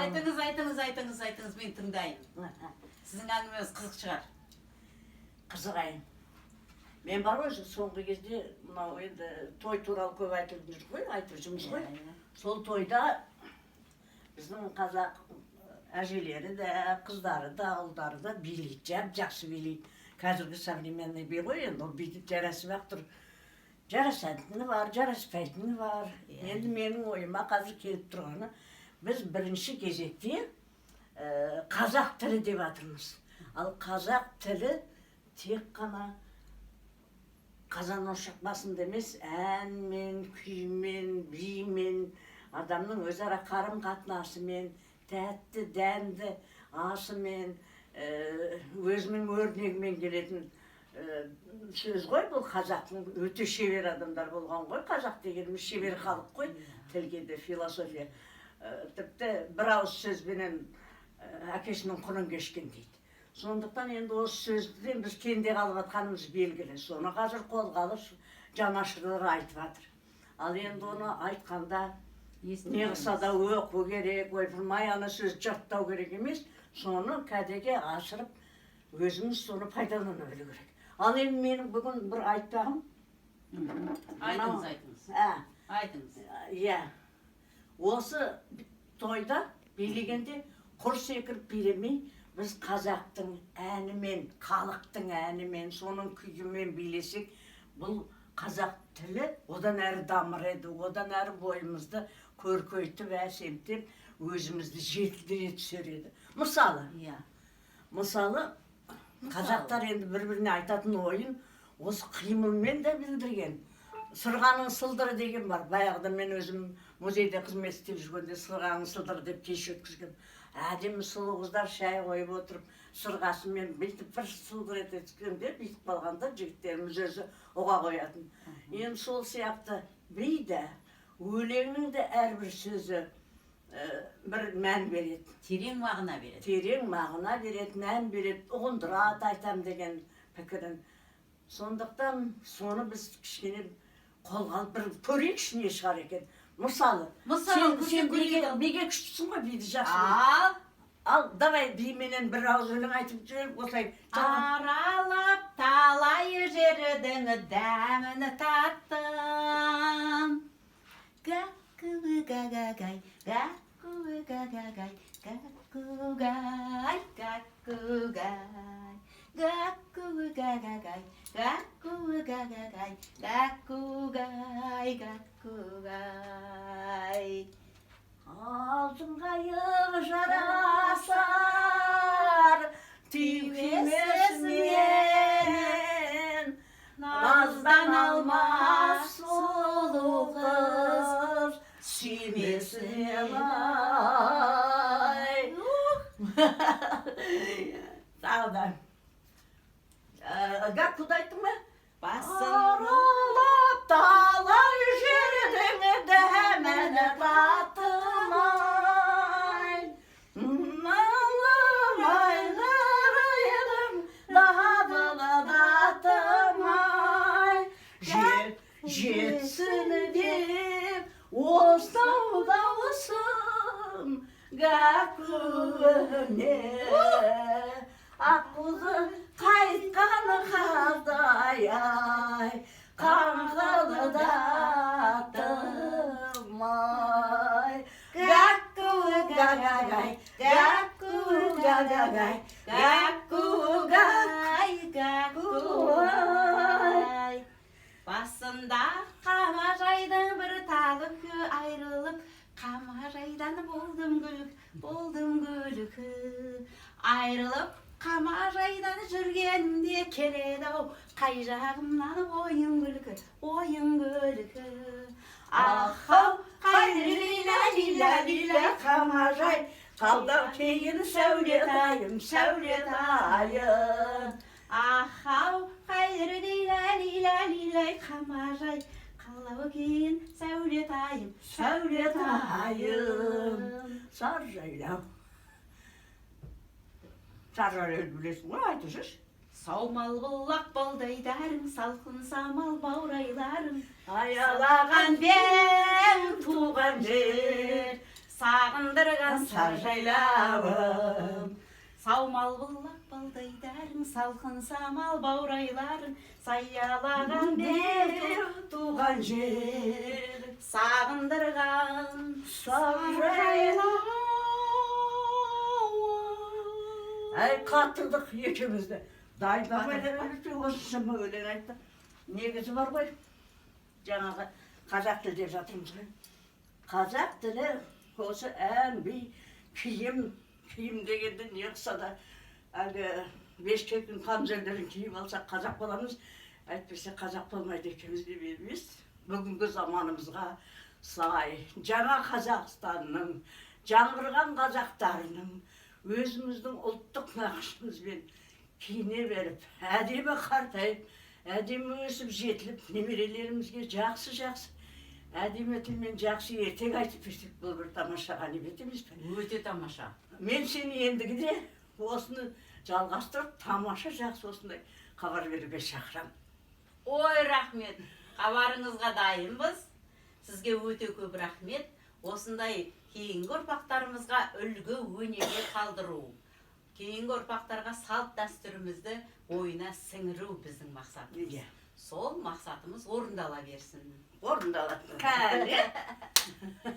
Айтыңыз, айтыңыз, айтыңыз, айтыңыз, мен тыңдайын. Сіздің әңгімеңіз қызық шығар. Қызығайын. Мен бар ғой, соңғы кезде мынау енді той туралы көп айтылып жүр ғой, айтып жүрміз ғой. Сол тойда біздің қазақ әжелері де, қыздары да, ұлдары да билейді, жап жақсы билейді. Қазіргі современный би ғой енді, ол бүйтіп жарасып ақ тұр. Жарасатыны бар, жараспайтыны бар. Енді менің ойыма қазір келіп тұрғаны, біз бірінші кезекте қазақ тілі деп жатырмыз. Ал қазақ тілі тек қана қазан ошақ басында емес, әнмен, күймен, бимен, адамның өзара қарым қатынасымен, тәтті дәмді асымен, өзінің өрнегімен келетін сөз ғой бұл. Қазақтың өте шебер адамдар болған ғой. Қазақ дегеніміз шебер халық қой, тілге де, философия. Тіпті бір ауыз сөзбенен әкесінің құнын кешкен дейді. Сондықтан енді осы сөзден біз кенде қалып жатқанымыз белгілі. Соны қазір қолға алып, жанашырлар айтып жатыр. Ал енді оны айтқанда не қылса да оқу керек, ойпырмай, ана сөзді жаттау керек емес, соны кәдеге асырып, өзіміз соны пайдалана білу керек. Ал енді менің бүгін бір айтпағым Айтыңыз, айтыңыз. ә, Айтыңыз. Иә, осы тойда билегенде құр секіріп билемей, біз қазақтың әнімен, халықтың әнімен, соның күйімен билесек, бұл қазақ тілі одан әрі дамыр еді, одан әрі бойымызды көркейтіп, әсемдеп, өзімізді жетілдіре түсер еді. Мысалы, мысалы, қазақтар енді бір біріне айтатын ойын осы қимылмен де білдірген. Сырғаның сылдыры деген бар. Баяғыда мен өзім музейде қызмет істеп жүргенде, «Сырғаның сылдыры» деп кеш өткізген. Әдемі сұлу қыздар шай қойып отырып, сырғасымен бүйтіп бір сылдыр ете түскенде, бүйтіп қалғанда жігіттеріміз өзі ұға қоятын. Енді сол сияқты би де, өлеңнің де әрбір сөзі бір мән береді. Терең мағына береді. Терең мағына береді, мән береді, ұғындырады айтам деген пікірін. Сондықтан соны біз кішкене қолға алып, бір көрейікші, не шығар екен. Мысалы, Мысалы, сен, көрсек сен биге, көрейік. биге күштісің ғой, биді жақсы білесің. Ал Ал давай, бименен бір ауыз өлең айтып жіберіп, осылай Аралап талай жердің дәмін таттым. Гакку-га-га-гай, гакку-га-га-гай, гакку-гай, гакку-гай. Гакку-га-га-гай, гакку-га-га-гай, гакку-гай, гакку-гай. Алтын қайық жарасар, түймесімен наздан алмас сұлу қыз сүймесін ай. Тағы да гаккуды айттың ба? Басын Аралап талай жердің дәмін таттым ай, Майлы дадылдаттым ай. Жетсін деп осынау дауысым гәккуіне, аққозы қайтқан қаздай ай, қаңқылдаттым ай. Гәкку гагагай, гәкку гагагай, гәкку гай, гәкку-ай. Басында қамажайдың бір талы айрылып, қамажайдан болдым күлік, болдым күлкі. Айрылып қамажайдан жүргенімде келеді ау қай жағымнан ойын күлкі, ойын күлкі. Ахау, қай лила лила лила қамажай қалдау кейін, сәулетайым, сәулетайым. Ахау, қайыр лила лила лила қамажай қалау кейін, сәулетайым, сәулетайым. Сары жайлау, сары жайлауды білесің ғой, айтып жүрші. Саумал құлақ балдайдарың, салқын самал баурайларың, аялаған беу туған жер. Сағындырған Сар жайлауым. Саумал бұлақ балдайдарың, салқын самал баурайларың, саялаған бер Туған жер. Сағындырған Сар жайлауым. Әй, қатырдық екеуміз де. Дайындамай да осыншама өлең айтты. Негізі бар ғой, жаңағы қазақ тілі деп жатырмыз ғой. Қазақ тілі осы ән, би, киім, киім дегенде не қылса да, әлгі бешкектің камзөлдерін киіп алсақ, қазақ боламыз, әйтпесе қазақ болмайды екенбіз деп емес. Бүгінгі заманымызға сай жаңа Қазақстанның жаңғырған қазақтарының өзіміздің ұлттық нақышымызбен киіне беріп, әдемі қартайып, әдемі өсіп жетіліп, немерелерімізге жақсы жақсы әдемі тілмен жақсы ертегі айтып берсек, бұл бір тамаша ғанибет емес пе? Өте тамаша. Мен сені ендігіде осыны жалғастырып, тамаша жақсы осындай хабар беруге шақырамын. Ой, рахмет, хабарыңызға дайынбыз. Сізге өте көп рахмет. Осындай кейінгі ұрпақтарымызға үлгі өнеге қалдыру, кейінгі ұрпақтарға салт дәстүрімізді бойына сіңіру біздің мақсатымыз. Сол мақсатымыз орындала берсін. Орындалады, кәне.